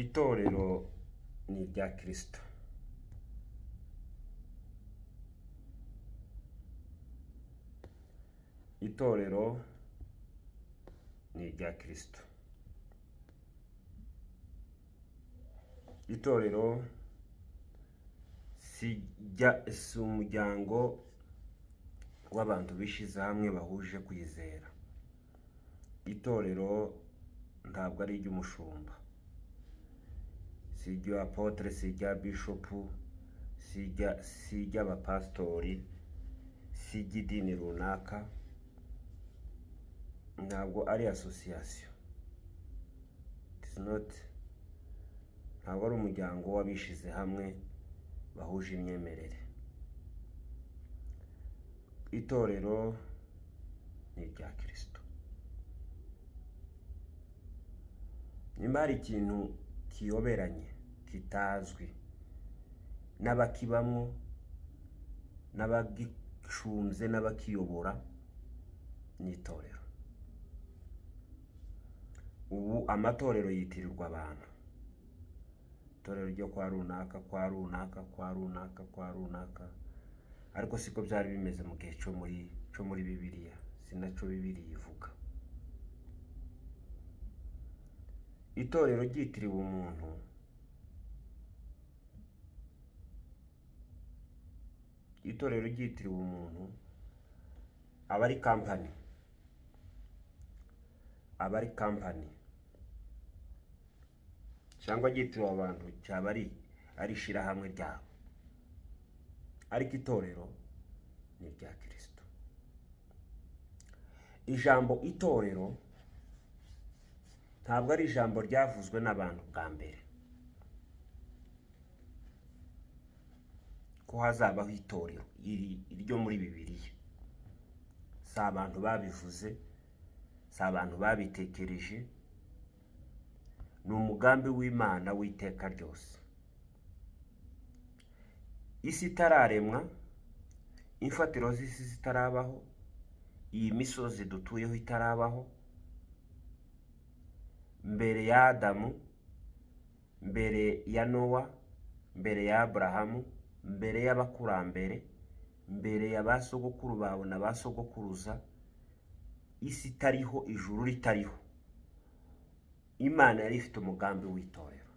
Itorero ni irya Kirisito. Itorero ni irya Kirisito. Itorero si umuryango w'abantu bishyize hamwe bahuje kwizera. Itorero ntabwo ari iry'umushumba, si irya apôtre, si irya bishopu, si iry'abapasitori, si iry'idini runaka, ntabwo ari association. It is not, ntabwo ari umuryango w'abishyize hamwe bahuje imyemerere. Itorero ni irya Kirisito. Nimba hari ikintu kiyoberanye, kitazwi n'abakibamwo, n'abagicunze, n'abakiyobora, ni itorero. Ubu amatorero yitirirwa abantu: itorero ryo kwa runaka, kwa runaka, kwa runaka, kwa runaka. Ariko siko byari bimeze mu gihe cyo muri Bibiliya, si nacyo Bibiliya ivuga. Itorero ryitiriwe umuntu, itorero ryitiriwe umuntu aba ari company, aba ari company, cyangwa ryitiriwe abantu cyaba ari ishyirahamwe ryabo. Ariko itorero ni irya Kirisito. Ijambo itorero ntabwo ari ijambo ryavuzwe n'abantu bwa mbere ko hazabaho itorero iri ryo muri Bibiliya. Si abantu babivuze, si abantu babitekereje, ni umugambi w'Imana w'iteka ryose. Isi itararemwa, imfatiro z'isi zitarabaho, iyi misozi dutuyeho itarabaho, mbere ya Adamu, mbere ya Nowa, mbere ya Aburahamu, mbere y'abakurambere, mbere ya ba sogokuru bawe na ba sogokuruza, isi itariho, ijuru ritariho, Imana yari ifite umugambi w'itorero.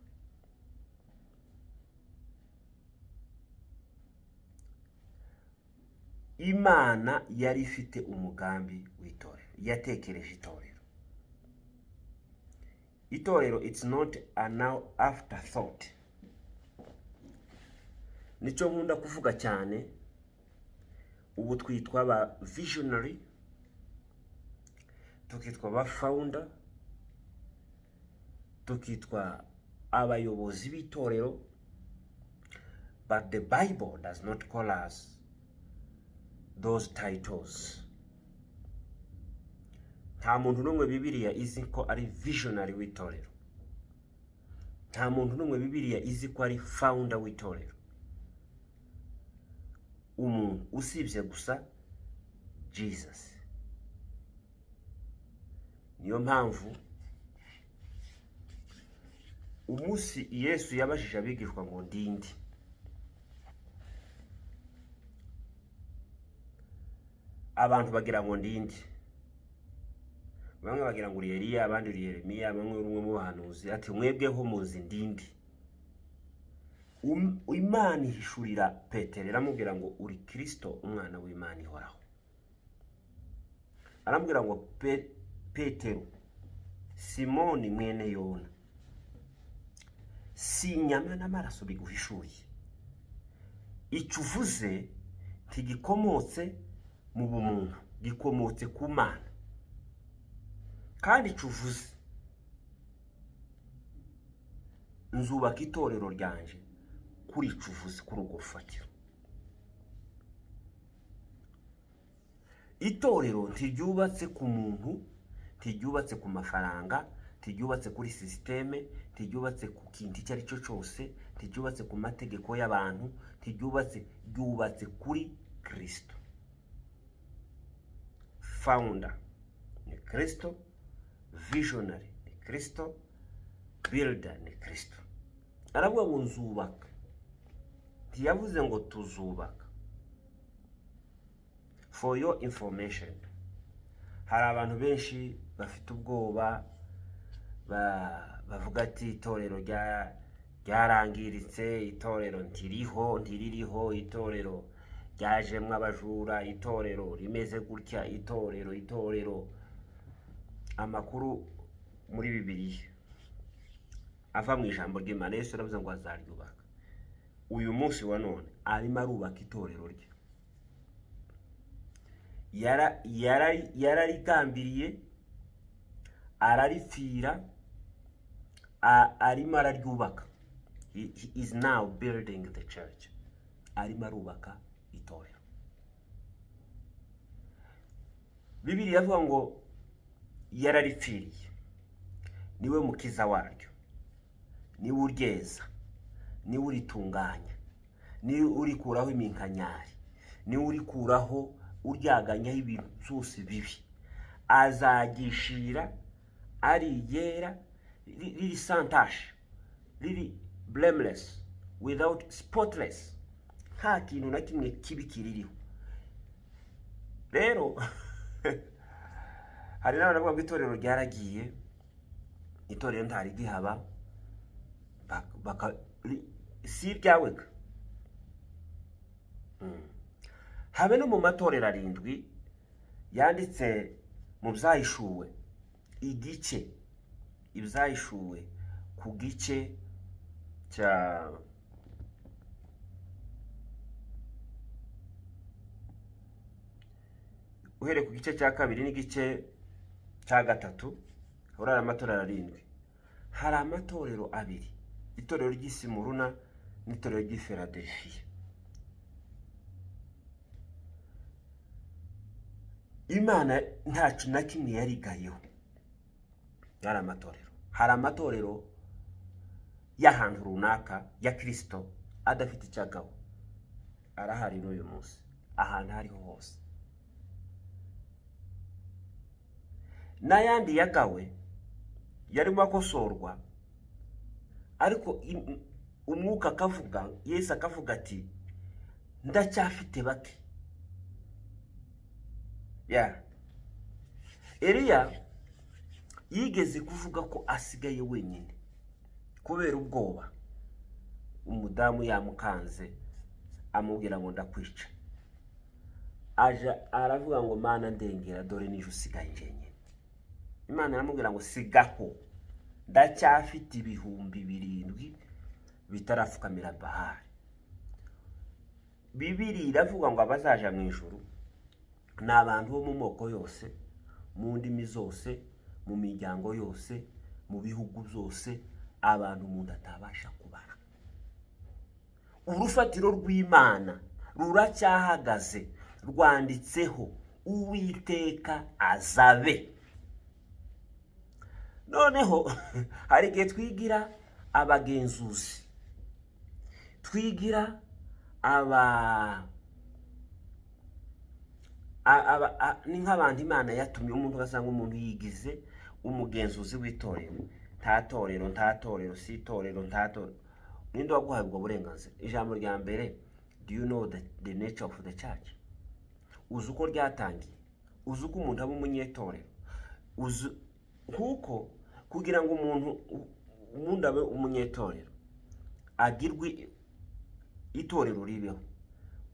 Imana yari ifite umugambi w'itorero, yatekereje itorero. Itorero, it's not an afterthought. Nicyo nkunda kuvuga cyane. Ubu twitwa ba visionary, tukitwa ba founder, tukitwa abayobozi b'itorero, but the Bible does not call us those titles. Nta muntu n'umwe Bibiliya izi ko ari visionary w'itorero. Nta muntu n'umwe Bibiliya izi ko ari founder w'itorero, umuntu usibye gusa Jesus. Niyo mpamvu umunsi Yesu yabajije abigishwa ngo: "Ndinde?" Abantu bagira ngo ndinde? Bamwe bagira ngo uri Eliya, abandi uri Yeremiya, bamwe uri umwe mu bahanuzi. Ati: "Mwebweho muzi ndinde?" Imana ihishurira Petero, iramubwira ngo: "Uri Kirisito, umwana w'Imana ihoraho." Aramubwira ngo: "Petero, Simoni mwene Yona, si inyama n'amaraso biguhishuriye. Icyo uvuze ntigikomotse mu bumuntu, gikomotse ku Mana. Kandi icyo uvuze, nzubaka itorero ryanje kuri icyo uvuze, kuri urwo rufatiro." Itorero ntiryubatse ku muntu, ntiryubatse ku mafaranga, ntiryubatse kuri système, ntiryubatse ku kintu icyo ari cyo cyose, ntiryubatse ku mategeko y'abantu, ntiryubatse, ryubatse kuri Kirisito. Founder ni Kirisito, visionary ni Kirisito. Builder ni Kristo. Aravuga ngo nzubaka, ntiyavuze ngo tuzubaka. For your information, hari abantu benshi bafite ubwoba, bavuga ati itorero ryarangiritse, itorero ntiriho, ntiririho, itorero ryajemwo abajura, itorero rimeze gutya, itorero, itorero. Amakuru muri Bibiliya ava mu ijambo ry'Imana, Yesu aravuze ngo azaryubaka. Uyu munsi wa none arimo arubaka itorero rye. Yararigambiriye, araripfira, arimo araryubaka. He is now building the church. Arimo arubaka itorero. Bibiliya iravuga ngo yararipfiriye, niwe mukiza waryo, niwe uryeza, niwe uritunganya, niwe urikuraho iminkanyari, niwe urikuraho, uryaganyaho ibintu byose bibi. Azagishira ari iryera, riri sans tache, riri blameless, without spotless, nta kintu na kimwe kibi kiririho. Rero hari n'abantu bavuga ngo itorero ryaragiye, itorero ntarigihaba. Si iryawe ga. Habe no mu matorero arindwi yanditse mu Byahishuwe, igice, Ibyahishuwe ku gice cya, uhereye ku gice cya kabiri n'igice cya gatatu, uri amatorero arindwi. Hari amatorero abiri, itorero ry'i Simuruna n'itorero ry'i Filadelfiya. Imana ntacu na kimwe yarigayeho. Hari amatorero, hari amatorero y'ahantu runaka ya Kirisito adafite icyo agabo, arahari n'uyu munsi ahantu aho ariho hose. N'ayandi yagawe yarimo akosorwa, ariko umwuka akavuga, Yesu akavuga ati ndacyafite bake. Ya Eliya yigeze kuvuga ko asigaye wenyine kubera ubwoba, umudamu yamukanze amubwira ngo ndakwica. Aja aravuga ngo Mana ndengera, dore nije usigaye njyenyine. Imana iramubwira ngo sigaho, ndacyafite 7000 bitarapfukamira Bahari. Bibiri iravuga ngo abazaja mu ijuru ni abantu bo mu moko yose, mu ndimi zose, mu miryango yose, mu bihugu byose, abantu umuntu atabasha kubara. Urufatiro rw'Imana ruracyahagaze, rwanditseho Uwiteka azabe. Noneho hari igihe twigira abagenzuzi, twigira aba ni nk'abantu Imana yatumye. Umuntu ugasanga umuntu yigize umugenzuzi w'itorero. Nta torero, nta torero, si itorero, nta torero. Ninde waguhaye ubwo burenganzira? Ijambo rya mbere, do you know the nature of the church? Uzi uko ryatangiye? Uzi uko umuntu aba umunyetorero? Uzi kuko kugira ngo umuntu ubundi abe umunyetorero, agirwe itorero ribeho,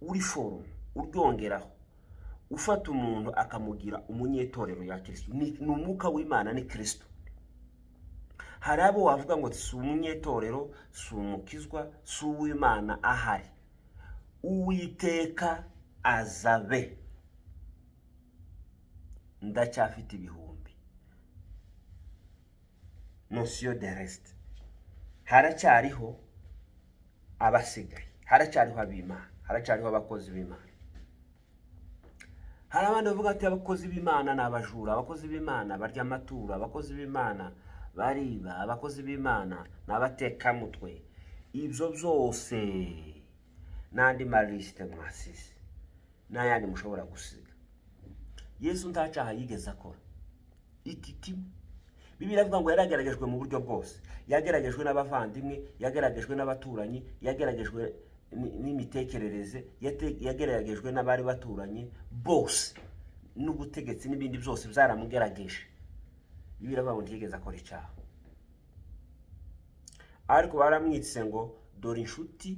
uri forume uryongeraho, ufata umuntu akamugira umunyetorero ya Kristo, ni umwuka w'Imana, ni Kristo. Hari abo wavuga ngo si umunyetorero, si umukizwa, si uw'Imana ahari. Uwiteka azabe, ndacyafite ibihumbi, notion de reste. Haracyariho abasigaye, haracyariho ab'Imana, haracyariho abakozi b'Imana. Hari abandi bavuga ati abakozi b'Imana ni abajura, abakozi b'Imana barya amaturo, abakozi b'Imana bariba, abakozi b'Imana ni abatekamutwe. Ibyo byose n'andi malisite mwasize n'ayandi mushobora gusiga. Yesu nta cyaha yigeze akora. Iki kimwe, Bibiliya iravuga ngo yarageragejwe mu buryo bwose. Yageragejwe n'abavandimwe, yageragejwe n'abaturanyi, yageragejwe n'imitekerereze, yageragejwe n'abari baturanye bose, n'ubutegetsi n'ibindi byose byaramugerageje. Bibiliya iravuga ngo ntiyigeze akora icyaha, ariko baramwitse ngo dore inshuti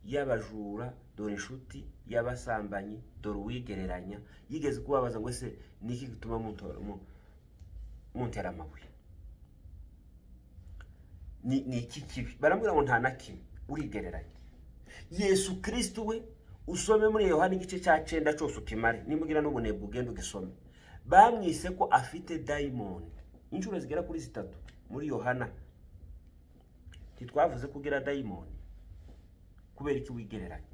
y'abajura, dore inshuti y'abasambanyi, dore uwigereranya. Yigeze kubabaza ngo: "Ese ni iki gituma muntera amabuye? Ni iki kibi?" Baramubwira ngo: "Nta na kimwe, urigereranya." Yesu Kristo we, usome muri Yohani igice cya 9 cyose ukimare, nimugira n'ubunebwe ugenda ugisome. Bamwise ko afite dayimoni inshuro zigera kuri zitatu muri Yohana. Ntitwavuze ko ugira dayimoni? Kubera iki wigereranya?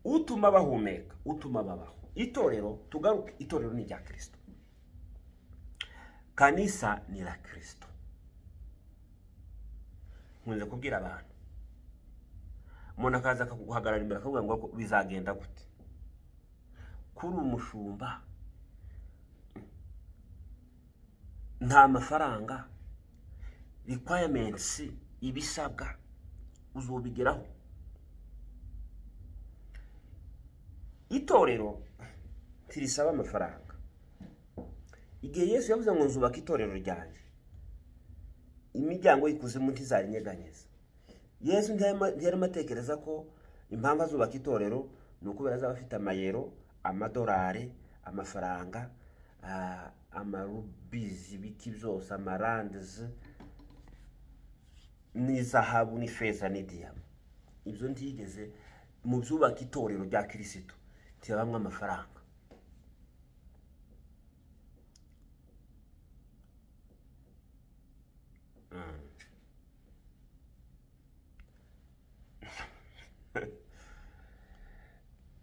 Utuma bahumeka, utuma babaho. Itorero, tugaruke, itorero ni irya Kristo, kanisa ni la Kristo. Nkunze kubwira abantu, umuntu akaza akaguhagarara imbere akavuga ngo bizagenda gute kuri umushumba, nta mafaranga, requirements, ibisabwa uzobigeraho? Itorero ntirisaba amafaranga. Igihe Yesu yavuze ngo nzubaka itorero ryanjye, imiryango y'ikuzimu ntizarinyeganyeza, Yesu ntiyarimo atekereza ko impamvu azubaka itorero ni ukubera azaba afite amayero, amadolari, amafaranga, amarubizi, ibiki byose, amarandizi n'izahabu n'ifeza n'idiyama. Ibyo ntiyigeze. Mu byubaka itorero rya Kirisito ntibamwe amafaranga.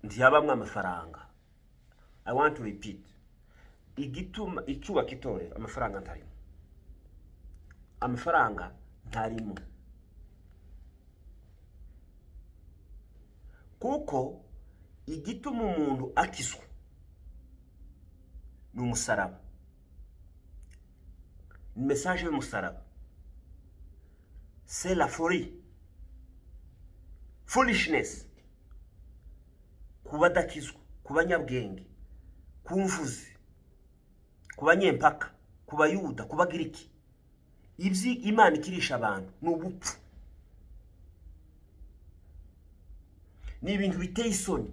Ntiyabamwe amafaranga. I want to repeat: igituma icyubaka itorero, amafaranga ntarimo, amafaranga ntarimo, kuko igituma umuntu akizwa ni umusaraba, ni message y'umusaraba. C'est la folie, foolishness ku badakizwa, ku banyabwenge, ku mvuzi, ku banyempaka, ku Bayuda, ku Bagiriki. Ibyo Imana ikirisha abantu ni ubupfu, ni ibintu biteye isoni.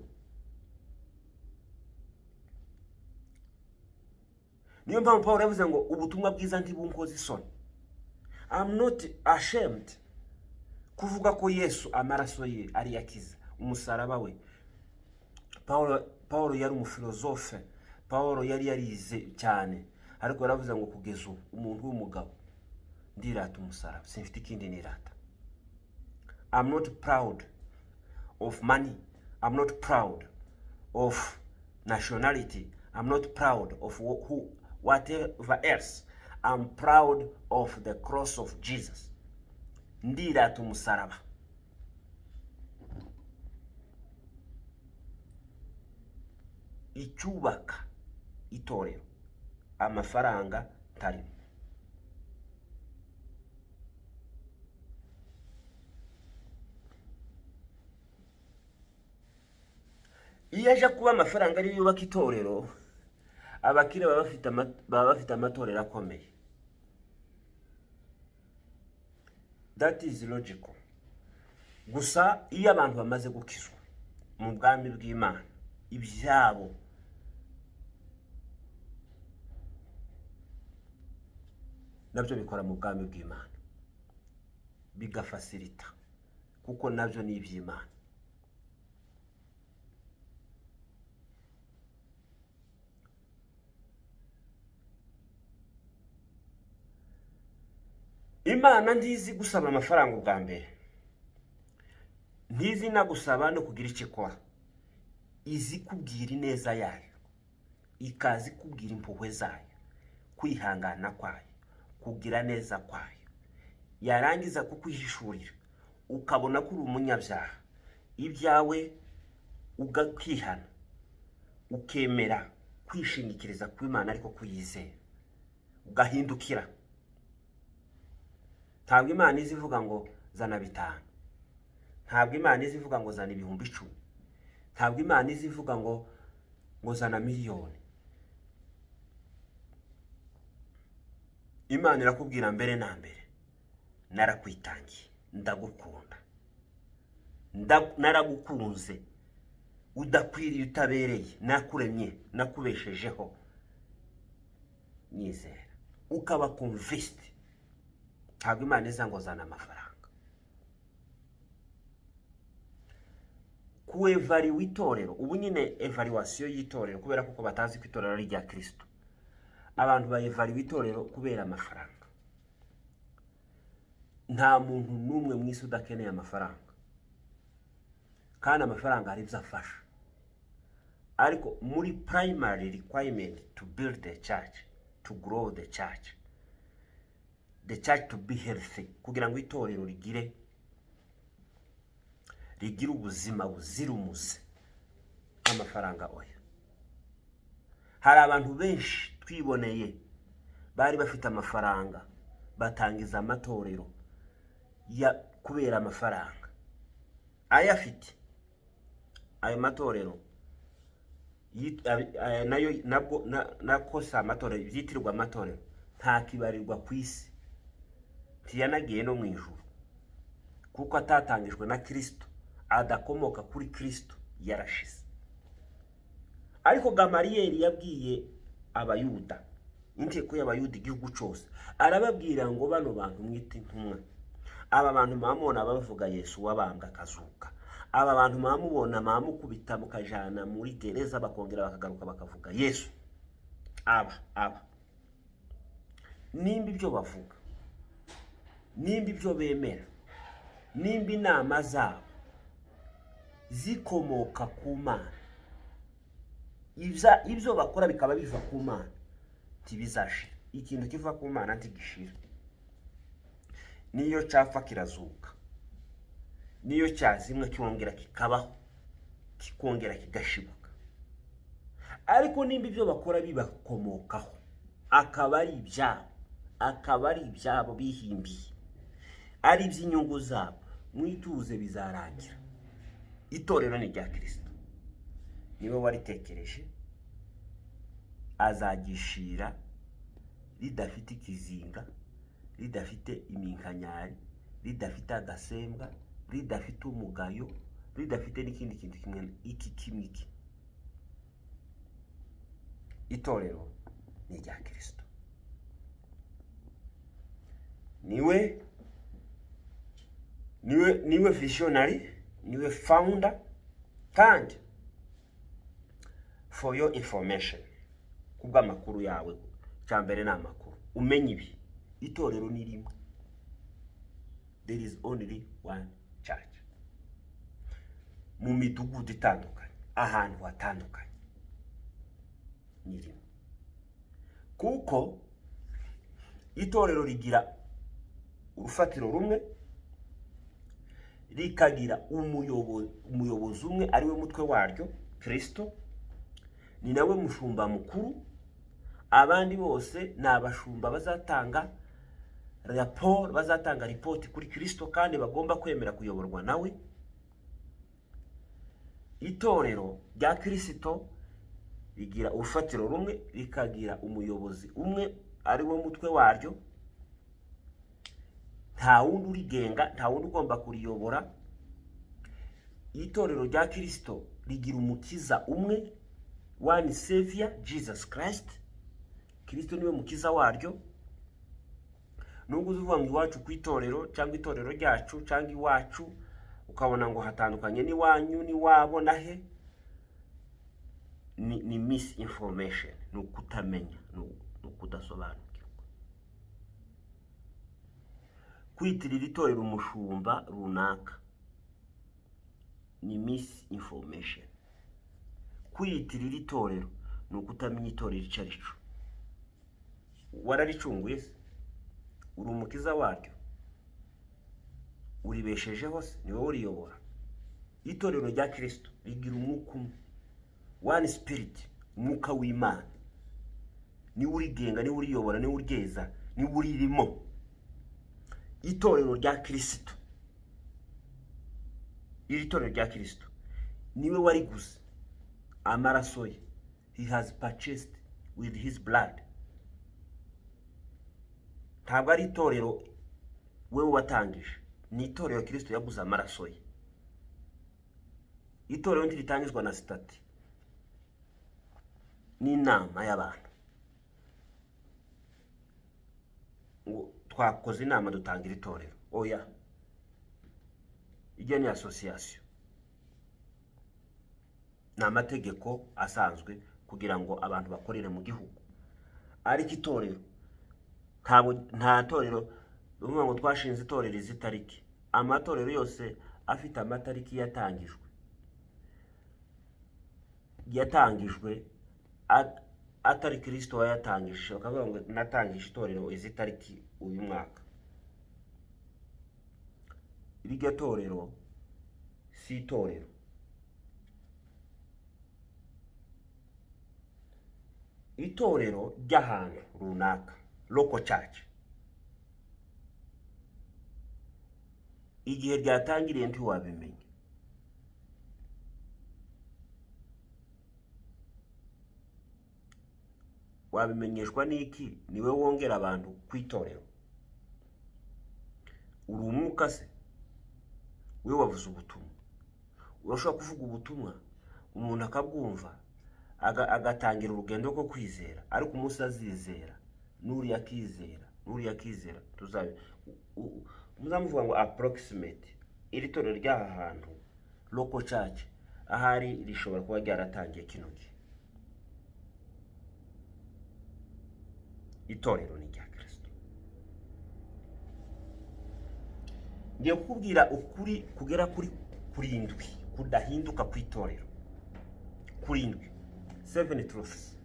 Niyo mpamvu Paul yavuze ngo ubutumwa bwiza ntibunkoze isoni. I'm not ashamed kuvuga ko Yesu, amaraso ye ari akiza, umusaraba we. Paul yari umufilozofe, Paul yari yarize cyane, ariko yaravuze ngo kugeza ubu umuntu w'umugabo ndirata umusaraba, simfite ikindi nirata. I'm not proud of money, I'm not proud of nationality, I'm not proud of who, whatever else. I'm proud of the cross of Jesus. Ndirata umusaraba. Icyubaka itorero, amafaranga ntarimo. Iyo aje kuba amafaranga ariyo yubaka itorero, abakire baba bafite amatorero akomeye. That is logical. Gusa iyo abantu bamaze gukizwa mu bwami bw'Imana, ibyabo nabyo bikora mu bwami bw'Imana, bigafasirita, kuko nabyo ni iby'Imana. Imana ntizi gusaba amafaranga ubwa mbere, ntizi nagusaba no kugira icyo ikora. Izi kubwira ineza yayo, ikaza ikubwira impuhwe zayo, kwihangana kwayo, kugira neza kwayo, yarangiza kukwihishurira ukabona ko uri umunyabyaha, ibyawe ugakihana, ukemera kwishingikiriza ku Imana ariko kuyizera. Ugahindukira. Ntabwo Imana izi ivuga ngo zana 5, ntabwo Imana izi ivuga ngo zana 10,000, ntabwo Imana izi ivuga ngo zana miliyoni. Imana irakubwira: mbere na mbere narakwitangiye, ndagukunda, naragukunze udakwiriye, utabereye, nakuremye, nakubeshejeho, nyizera. Ukaba convinced. Ntabwo Imana iza ngo zana amafaranga. Kuevaluer itorero ubu nyine, évaluation y'itorero, kubera kuko batazi ko itorero ari irya Kirisito, abantu baevaluer itorero kubera amafaranga. Nta muntu n'umwe mu isi udakeneye amafaranga, kandi amafaranga hari ibyo afasha, ariko muri primary requirement to build the church, to grow the church, the church to be healthy, kugira ngo itorero rigire ubuzima buzira umuze, amafaranga oya. Hari abantu benshi twiboneye bari bafite amafaranga, batangiza amatorero ya kubera amafaranga ayafite. Ayo matorero aya nayo nabwo nako si amatorero, byitirirwa amatorero, ntakibarirwa ku isi, ntiyanagiye no mu ijuru, kuko atatangijwe na Kirisito, adakomoka kuri Kirisito, yarashize. Ariko Gamariyeri yabwiye Abayuda, inteko y'Abayuda, igihugu cyose, arababwira ngo: "Bano bantu mwita intumwa, aba bantu mwamubona bavuga Yesu wabambwe akazuka, aba bantu mwamubona mwamukubita mukajana muri gereza, bakongera bakagaruka bakavuga Yesu, aba nimba ibyo bavuga, nimba ibyo bemera, nimba inama zabo zikomoka ku Mana, ibyo bakora bikaba biva ku Mana, ntibizashira." Ikintu kiva ku Mana ntigishira. Niyo cyapfa kirazuka, niyo cyazimwa kirongera kikabaho, kikongera kigashibuka. Ariko nimba ibyo bakora bibakomokaho, akaba ari ibyabo, akaba ari ibyabo bihimbiye, ari iby'inyungu zabo, mwituze, bizarangira. Itorero ni irya Kirisito, niwe waritekereje, azagishira ridafite ikizinga, ridafite iminkanyari, ridafite agasembwa, ridafite umugayo, ridafite n'ikindi kintu kimwe iki kimwe iki. Itorero ni irya Kirisito, niwe visionary, niwe founder. Kandi for your information, kubw'amakuru yawe, cya mbere ni amakuru, umenye ibi: itorero ni rimwe. There is only one church. Mu midugudu itandukanye, ahantu hatandukanye, ni rimwe, kuko itorero rigira urufatiro rumwe, rikagira umuyobozi umwe, ariwe mutwe waryo, Kirisito. Ni nawe mushumba mukuru. Abandi bose ni abashumba bazatanga raporo, bazatanga ripoti kuri Kirisito, kandi bagomba kwemera kuyoborwa nawe. Itorero rya Kirisito rigira urufatiro rumwe, rikagira umuyobozi umwe, ari we mutwe waryo. Nta wundi urigenga, nta wundi ugomba kuriyobora. Itorero rya Kirisito rigira umukiza umwe, one savior, Jesus Christ. Kirisito niwe mukiza waryo. Nubwo uvuga ngo iwacu ku itorero, cyangwa itorero ryacu, cyangwa iwacu, ukabona ngo hatandukanye n'iwanyu, n'iwabo, na he, ni misinformation, ni ukutamenya, ni ukudasobanukirwa. Kwitirira itorero umushumba runaka ni misinformation. Kwiyitirira itorero ni ukutamenya itorero icyo ari cyo. Wararicunguye se? Uri umukiza waryo? Uribeshejeho se? Ni wowe uriyobora? Itorero rya Kirisito rigira umwuka umwe, one spirit, umwuka w'Imana. Niwe urigenga, niwe uriyobora, niwe uryeza, niwe uririmo. Itorero rya Kirisito, iri torero rya Kirisito niwe wariguze amaraso ye. He has purchased with his blood. Ntabwo ari itorero wewe watangije, ni itorero Kirisito yaguze amaraso ye. Itorero ntiritangizwa na statut n'inama y'abantu ngo twakoze inama dutangira itorero. Oya, ijya ni association, ni amategeko asanzwe kugira ngo abantu bakorere mu gihugu. Ariko itorero ntabwo, nta torero uvuga ngo twashinze itorero izi tariki. Amatorero yose afite amatariki yatangijwe atari Kirisito wayatangije, bakavuga ngo natangije itorero izi tariki uyu mwaka. Iryo torero si itorero. Itorero ry'ahantu runaka, local church, igihe ryatangiriye ntiwabimenya. Wabimenyeshwa n'iki? Niwe wongera abantu ku itorero? Uri umwuka se? We wavuze ubutumwa. Urashobora kuvuga ubutumwa umuntu akabwumva, agatangira urugendo rwo kwizera, ariko umunsi azizera n'uriya akizera n'uriya akizera, tuzabe muzamuvuga ngo approximate iri torero ry'aha hantu, local church, ahari rishobora kuba ryaratangiye kino gihe. Itorero ni irya Kirisito. Ngiye kukubwira ukuri kugera kuri kurindwi kudahinduka ku itorero, kurindwi, seven truths.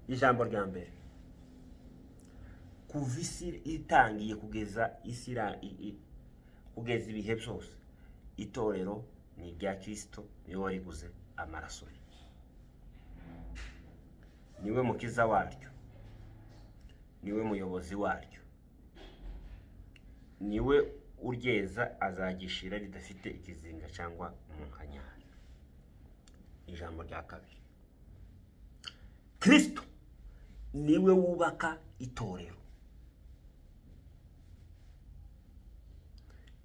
Ijambo rya mbere: kuva isi itangiye kugeza isi kugeza ibihe byose, itorero ni irya Kirisito. Niwe wariguze amaraso ye, niwe mukiza waryo, niwe muyobozi waryo, niwe uryeza, azagishira ridafite ikizinga cyangwa umunkanyari. Ijambo rya kabiri: Kirisito niwe wubaka itorero.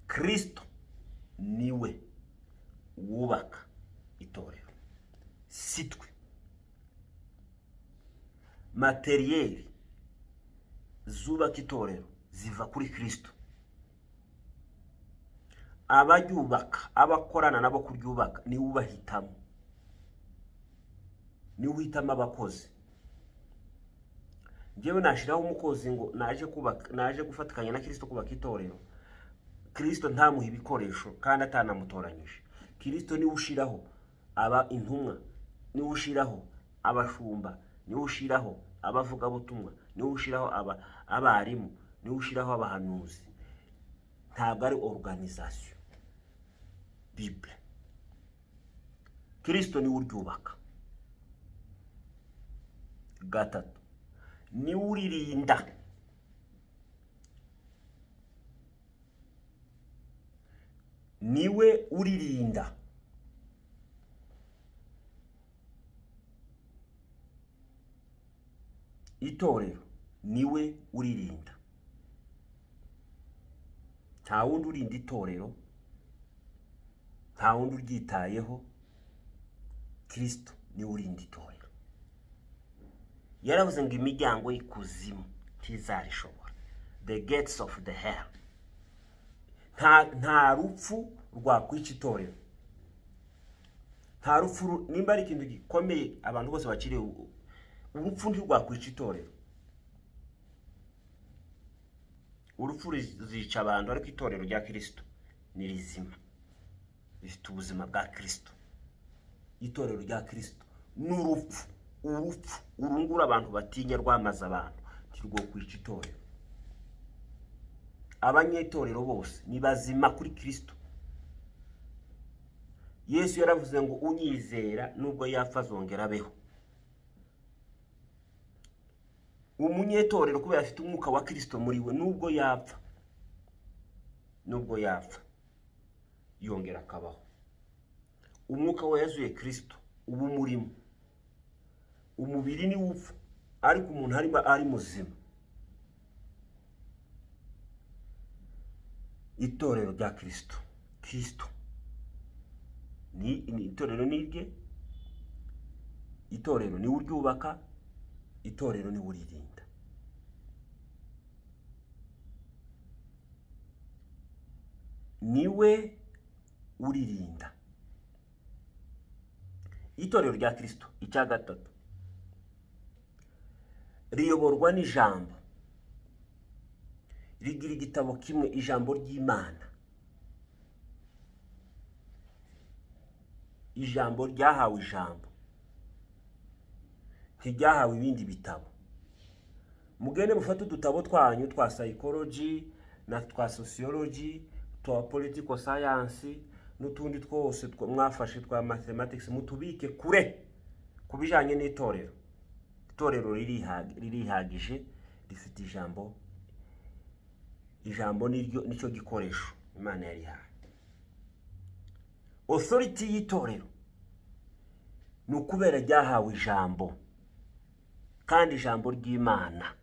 Kirisito niwe wubaka itorero, si twe. Matériel zubaka itorero ziva kuri Kirisito. Abaryubaka, abakorana nabo kuryubaka, niwe ubahitamo, niwe uhitamo abakozi. Njyewe nashyiraho umukozi ngo naje kubaka, naje gufatikanya na Kirisito kubaka itorero, Kirisito ntamuhe ibikoresho kandi atanamutoranyije. Kirisito niwe ushiraho aba intumwa, niwe ushiraho abashumba, niwe ushiraho abavugabutumwa, niwe ushiraho aba abarimu, niwe ushiraho abahanuzi. Ntabwo ari organisation bible. Kirisito niwe uryubaka. Gatatu, niwe uririnda. Niwe uririnda. Itorero niwe uririnda. Nta wundi urinda itorero, nta wundi uryitayeho. Kirisito niwe urinda itorero. Yaravuze ngo imiryango y'ikuzimu ntizarishobora, the gates of the hell. Nta rupfu rwakwica itorero, nta rupfu. Nimba ari ikintu gikomeye abantu bose bakiriye, urupfu ntirwakwica itorero. Urupfu ruzica abantu, ariko itorero rya Kirisito ni rizima, rifite ubuzima bwa Kirisito. Itorero rya Kirisito n'urupfu, urupfu urungura abantu batinya rwamaze abantu, ntirwokwica itorero. Abanyetorero bose ni bazima kuri Kirisito. Yesu yaravuze ngo unyizera nubwo yapfa azongera abeho. Umunyetorero, kubera afite umwuka wa Kirisito muri we, nubwo yapfa yongera akabaho. Umwuka we yazuye Kirisito uba umurimo. Umubiri niwo upfa, ariko umuntu arimo ari muzima. Itorero rya Kirisito, Kirisito ni itorero, ni irye. Itorero niwe uryubaka, itorero niwe uririnda. Niwe uririnda itorero rya Kirisito. Icya gatatu, riyoborwa n'ijambo, rigira igitabo kimwe, ijambo ry'Imana. Ijambo ryahawe ijambo, ntiryahawe ibindi bitabo. Mugende mufate udutabo twanyu twa psychology na twa sociology, twa political science n'utundi twose mwafashe twa mathematics, mutubike kure ku bijyanye n'itorero. Itorero ririhagije, rifite ijambo. Ijambo niryo, nicyo gikoresho Imana yarihaye. Authority y'itorero ni ukubera ryahawe ijambo, kandi ijambo ry'Imana.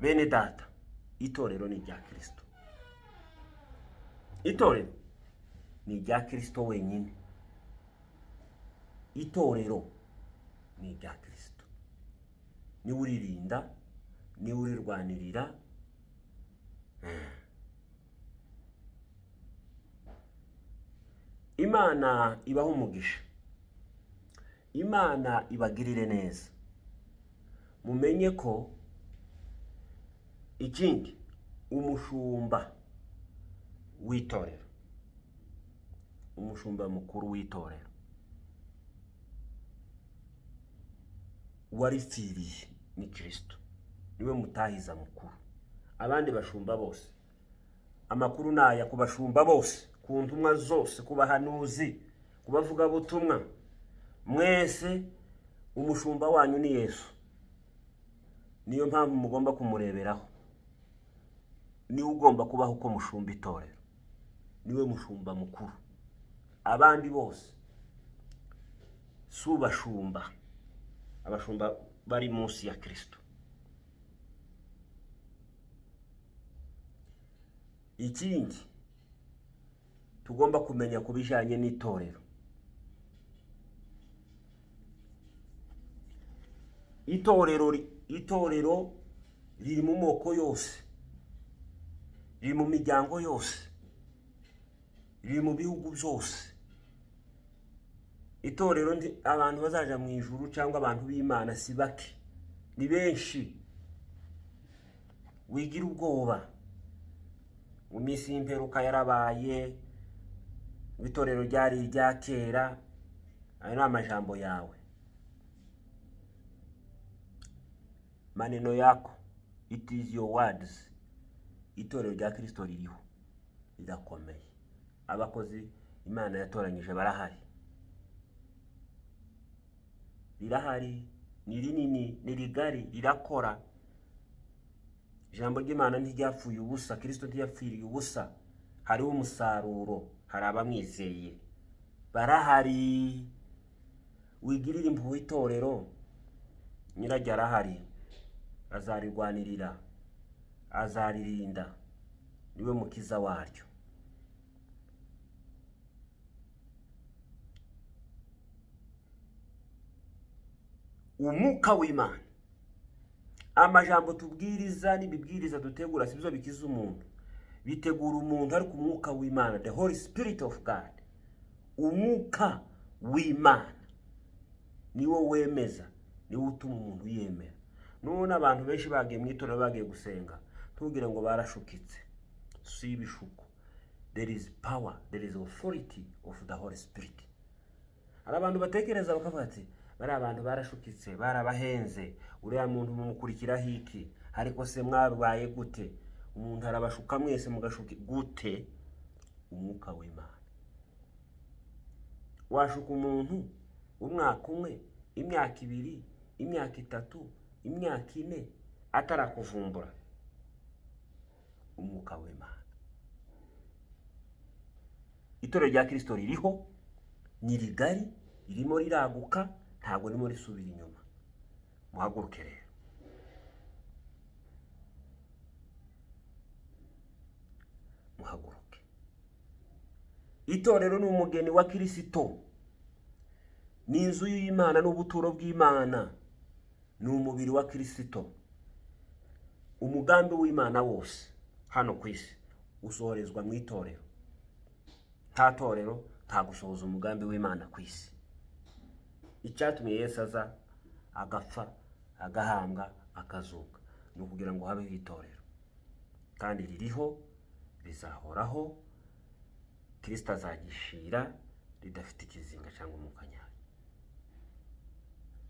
Bene data, itorero ni irya Kirisito. Itorero ni irya Kirisito wenyine. Itorero ni irya Kirisito, niwe uririnda, niwe urirwanirira. Imana ibaha umugisha, Imana ibagirire neza. Mumenye ko ikindi, umushumba w'itorero, umushumba mukuru w'itorero waripfiriye ni Kirisito, niwe mutahiza mukuru. Abandi bashumba bose, amakuru ni aya ku bashumba bose, ku ntumwa zose, ku bahanuzi, ku bavugabutumwa mwese: umushumba wanyu ni Yesu. Niyo mpamvu mugomba kumureberaho. Niwe ugomba kubaho uko mushumba itorero, niwe mushumba mukuru. Abandi bose si ubashumba, abashumba bari munsi ya Kirisito. Ikindi tugomba kumenya ku bijyanye n'itorero, itorero riri mu moko yose, riri mu miryango yose, riri mu bihugu byose. Itorero, abantu bazaja mu ijuru cyangwa abantu b'Imana si bake, ni benshi. Wigira ubwoba mu minsi y'imperuka yarabaye, itorero ryari irya kera. Ayo ni amajambo yawe, maneno yako, it is your words. Itorero rya Kirisito ririho, rirakomeye. Abakozi Imana yatoranyije barahari, rirahari, ni rinini, ni rigari, rirakora. Ijambo ry'Imana ntiryapfuye ubusa, Kirisito ntiyapfiriye ubusa. Hariho umusaruro, hari abamwizeye barahari. Wigirire impuhwe itorero, nyiraryo arahari, azarirwanirira, azaririnda, niwe mukiza waryo. Umwuka w'Imana, amajambo tubwiriza n'ibibwiriza dutegura si byo bikiza umuntu, bitegura umuntu, ariko umwuka w'Imana, the Holy Spirit of God, umwuka w'Imana niwo wemeza, niwo utuma umuntu yemera. Nubona abantu benshi bagiye mu itorero, bagiye gusenga, ntugire ngo barashukitse. Si ibishuko. There is power, there is authority of the Holy Spirit. Hari abantu batekereza bakavuga ati: "Bariya abantu barashukitse, barabahenze, uriya muntu mumukurikiraho iki? Ariko se mwabaye gute? Umuntu arabashuka mwese mugashuka gute?" Umwuka w'Imana. Washuka umuntu umwaka umwe. Imyaka 2, imyaka 3, imyaka 4 atarakuvumbura? Umwuka w'Imana. Itorero rya Kirisito ririho, ni rigari, ririmo riraguka, ntabwo ririmo risubira inyuma. Muhaguruke rero, muhaguruke. Itorero ni umugeni wa Kirisito, ni inzu y'Imana n'ubuturo bw'Imana, ni umubiri wa Kirisito. Umugambi w'Imana wose hano ku isi usohorezwa mu itorero. Nta torero, nta gusohoza umugambi w'Imana ku isi. Icyatumye Yesu aza, agapfa, agahambwa, akazuka, ni ukugira ngo habeho itorero, kandi ririho, rizahoraho. Kirisito azagishira ridafite ikizinga cyangwa umukanyari.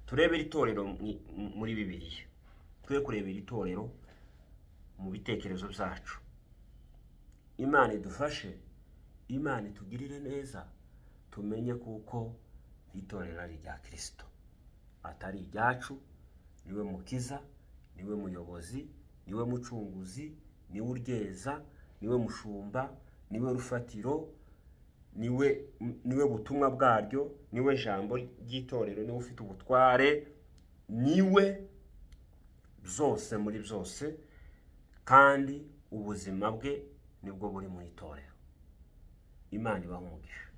Turebe iri torero muri Bibiliya, twe kureba iri torero mu bitekerezo byacu. Imana idufashe, Imana itugirire neza, tumenye kuko itorero ari irya Kirisito, atari iryacu. Niwe mukiza, niwe muyobozi, niwe mucunguzi, niwe uryeza, niwe mushumba, niwe rufatiro, niwe butumwa bwaryo, niwe jambo ry'itorero, niwe ufite ubutware, niwe byose muri byose, kandi ubuzima bwe nibwo buri mu itorero. Imana ibaha umugisha.